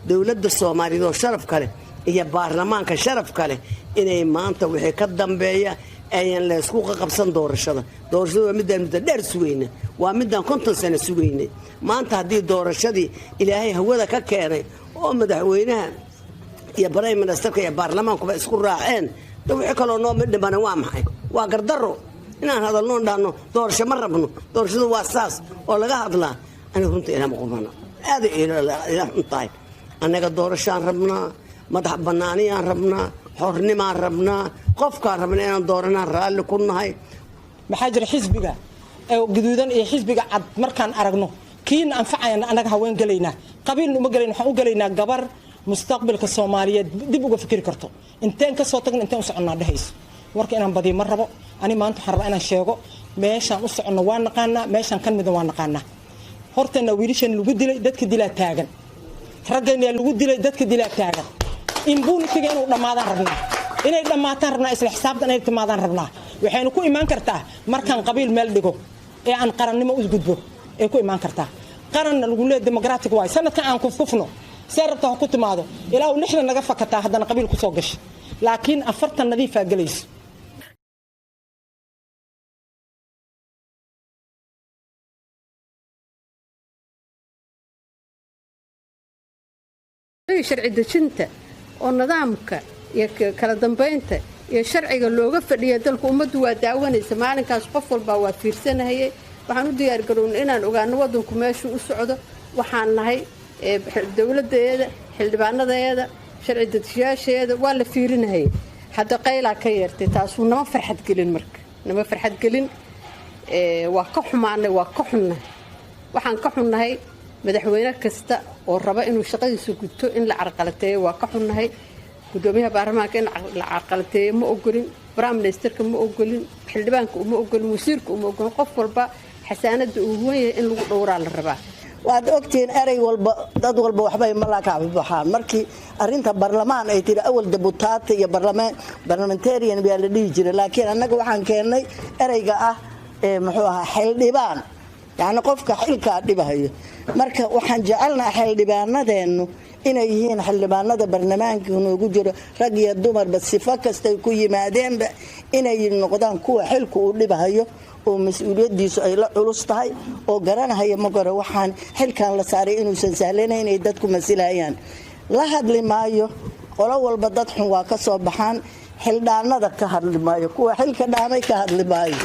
Dowladda Soomaaliyeed oo sharaf kale iyo baarlamaanka sharaf kale inay maanta wixii ka dambeeya ayan laysku qaqabsan doorashada. Doorashada waa midaan muddo dheer sugayna, waa midaan 50 sano sugaynay. Maanta haddii doorashadii Ilaahay hawada ka keenay oo madaxweynaha iyo prime ministerka iyo baarlamaankuba isku raaceen, de wixii kaloo noo midhimana waa maxay? Waa gardaro inaan hadalnoon dhahno doorasho ma rabno, doorashadu waa saas oo laga hadlaa. Aniga runta ilama qubana, aaday ila xun tahay. Annaga doorashaan rabnaa, madax bannaaniyaan rabnaa, xornimaan rabnaa, qofkaan rabnaa inaan dooranaan raalli ku nahay. Maxaa jira, xisbiga gaduudan iyo xisbiga cad markaan aragno kiina anfacayana annaga haween gelaynaa, qabiilna uma gelayna. Waxaan u gelaynaa gabar mustaqbalka Soomaaliyeed dib uga fikiri karto, inteen ka soo tagna, inteen u soconnaa dhehayso. Warka inaan badiyo ma rabo. Ani maanta waxaan rabaa inaan sheego meeshaan u soconno waa naqaanaa, meeshaan kan midan waa naqaanaa. Hortana wiilashan lagu dilay, dadka dilaa taagan. Raggayna lagu dilay, dadka dilaa taagan. Impunity-ga inuu dhammaadaan rabnaa, inay dhammaataan rabnaa, isla xisaabtan inay timaadaan rabnaa. Waxaynu ku imaan kartaa markaan qabiil meel dhigo ee aan qarannimo u gudbo ay ku imaan kartaa. Qaranna lagu leeyahay democratic waay. Sanadkan aan kufkufno, see rabta ha ku timaado, ilaa uu 60 naga fakataa, haddana qabiil kusoo gashay, laakiin 40 nadiifaa gelayso. Sharci dejinta oo nidaamka iyo kala dambeynta iyo sharciga looga fadhiya dalka, ummaddu waa daawanaysa maalinkaas. Qof walbaa waa fiirsanahayay. Waxaan u diyaargarownay inaan ogaano waddanku meeshuu u socdo. Waxaan nahay dowladeeda, xildhibaanadeeda, sharci dejiyaasheeda waa la fiirinahayay. Hadda qaylaa ka yeertay, taasuu nama farxad gelin. Marka nama farxad gelin, waa ka xumaanay, waa ka xunnahay. Waxaan ka xunnahay madaxweyne kasta oo raba inuu shaqadiisa guto in la carqalateeyo, waa ka xunnahay. Gudoomiyaha baarlamaanka in la carqalateeyo ma ogolin, prime ministerka ma ogolin, xildhibaanka uma ogolin, wasiirka uma ogolin. Qof walba xasaanada uu huwan yahay in lagu dhowraa la rabaa. Waad ogtihiin, erey walba dad walba waxbay malakabaxaan. Markii arinta barlamaan ay tiri, awal deputaata iyo parliamentarian baa la dhihi jiray, laakiin annaga waxaan keennay ereyga ah ee muxuu ahaa xildhibaan, yacni qofka xilkaa dhibahayo. Marka waxaan jecelnaha xildhibaanadeennu inay yihiin xildhibaanada barlamaanka noogu jiro, rag iyo dumarba, sifo kastay ku yimaadeenba, inay noqdaan kuwa xilku uu dhibahayo oo mas-uuliyadiisu ay la culus tahay oo garanahaya magore waxaan xilkan la saaray inuusan sahlanayn inay dadku masilayaan. La hadli maayo qolo walba, dad xun waa ka soo baxaan. Xildhaanada ka hadli maayo, kuwa xilka dhaamay ka hadli maayo.